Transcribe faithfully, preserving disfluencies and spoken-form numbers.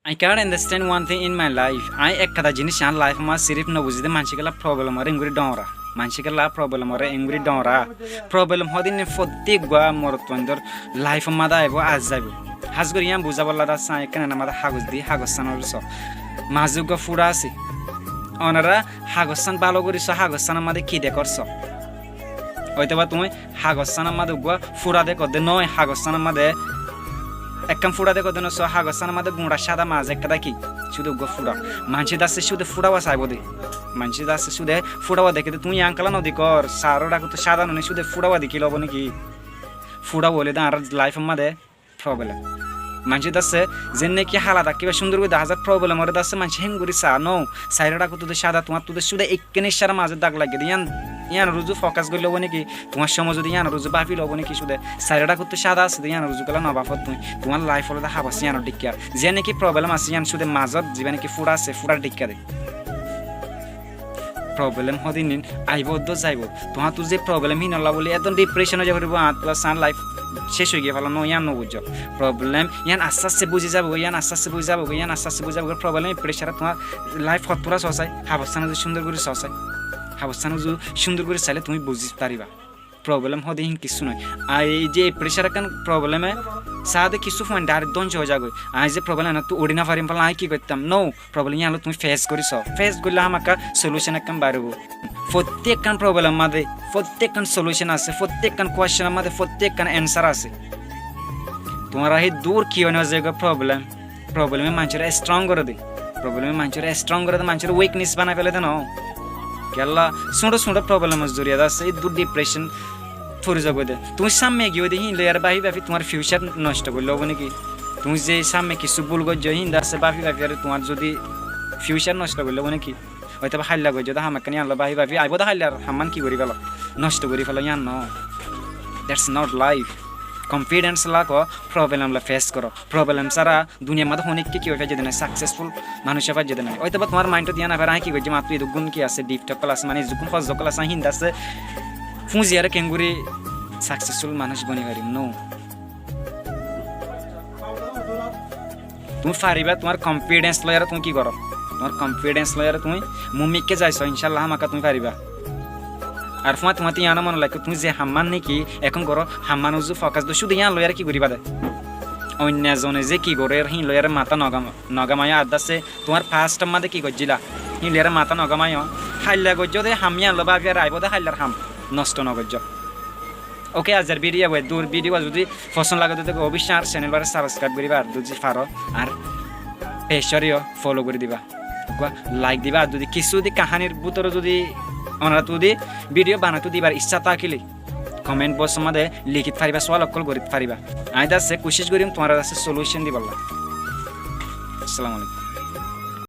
I can't understand one thing in my life. Aññí ekkán jinís añár laif ot sirif nobuzí dé maincé kiyólla problem ore engori dhoóñra. Maincé kiyólla problem ore engori dhoóñra. Problem hoóde fottí uggwá morotfuaindór laif ot aibó, ar zaibó. Hás gorí yían buzá bolla dé asé, aññí ekkán enar mazé hagos di, hagos sán ore só. Mazé uggwá fúra asé. Onora hagos sán bála gorí só, hagos sánor mazé ki dekór só. Óitoba tuñí hagos sánor mazé uggwá fúra dekó dé noó, hagos sánor mazé ekkán fúra dekó dé noó, só hagos sánor mazé guñça cáda, mazé ekká dé ki, cúde uggwá fúra. Maincé dé asé cúde fúra uwá saibó dé. Maincé dé asé cúde fúra uwá deké dé, tuñí yían kiyólla nodekór, sairó dhakóttu cáda noó né, cúde fúra uwá dekíle óibo né ki? Fúra uwá óile dé añár laif ot dé problem. Maincé dé asé, zenne ki hálat ekkebare cúndor gorí dahá za, problem ore dé asé maincé héen gorí saá noó. Sairó dhakóttu dé cáda, tuáñttu dé cúde ekkán icára mazé dag lage dé, yían, yíanor uzu fokas goríle óibo né ki? Tuáñr cómot zodi yíanor uzu báfile óibo né ki? Cúde sairó dhakóttu cáda asé dé, yíanor uzu kiyólla nobáfo tuñí? Tuáñr laif ot dé hábas yíanor dhikká. Zenne ki problem asé, yían cúde mazót zibá né ki fúra asé, fúrar dhikká dé. Problem hoóde híin aibó, uddúa zaibó. Tuáñttu ze problem híinolla bóli edún depression ói zai foribó, añáttu asé añár laif céc ói giyé félaibo, yían nobuijjó. Problem yían asté asté buzí zaibogói, yían asté asté buzí zaibogói, yían asté asté buzí zaibogói. Problem pressure tuáñr laif hottúra sosai, hábas sán uzu cúndor gorí sosai. Hábas sán uzu cúndor gorí sailé tuñí buzí faribá. Problem hoóde híin kissú noó. Ar ei ze pressure ekkán probleme saá dé kissú fuain direct dóngco ói zagói. Aññí ze problem enáttu uçí nofarim félaibo, aññí ki goittám? Noó, problem yíanolla tuñí face gorí só. Face goillé hámaká solution ekkán bair óibo. Fottí ekkán problem mazé fottí ekkán solution asé, fottí ekkán question mazé fottí ekkán answer asé. Tuáñra hé dur ki ói no zaigói problem. Probleme maincóre strong goré dé. Probleme maincóre strong goré dé, maincóre weakness banai félai dé noó. Kiyólla, cúñço cúñço problemor zoriya dé asé, edún depression fori zagói dé. Tuñí sámme giyói dé híin loiyaré báfi báfi tuáñr future noctho goillé óibo né ki? Tuñí ze sámme kissú búl goijjó híin dé asé báfi báfi aré tuáñr zodi future noctho goillé óibo né ki? Óitoba háilla goijjó dé ham ekkán yíanolla báfi báfi, aibó dé háillar hammán ki gorí félo? Noctho gorí félo, yían noó. That's not life. Confidence rakó, problem lla face goró. Problem sára duniyar mazé honikka ki ói faijjé dé nái, successful manúic ói faijjé dé nái. Óitoba tuáñr mind ot yían aibár, aññí ki goijjám, añáttu edún ki asé, deep tokkol asé, mane edún fos tokkol asé, aññí híin dé asé fúzi aré kengori successful manúic boni farim, noó. Tuñí faribá, tuáñr confidence loiyaré tuñí ki goró? Tuáñr confidence loiyaré tuñí muúmikká zai só, incálla hámaká tuñí faribá. Ar fúañti fúañti yían ó mone raikó, tuñí ze hammán né ki ehón goró, hammán uzu fokas do, cúde yían loiyaré ki goríba dé? Oinno zone ze ki gorér híin loiyaré matá nogam-, nogamaiyó, ar dé asé tuáñr past ot mazé ki goijjíla híin loiyaré matá nogamaiyó. Háilla goijjó dé ham yíanolla báfi aré aibó dé háillar ham noctho nogoijjó. Oke, aijjar video uwá edún, video uwá zodi fosón lage dé óile oboicce añár channel uwáre subscribe goríba, ar zodi faro añár page ore yó follow gorí diba. Uggwá like diba, ar zodi kissú zodi kahanir bútore zodi onora zodi video banai dibar icca tákile comment box ot mazé likí faribá, sual ókkol gorí faribá. Aññí dé asé kucíc gorim tuáñrar asé solution dibálla. Assalamu alaikum.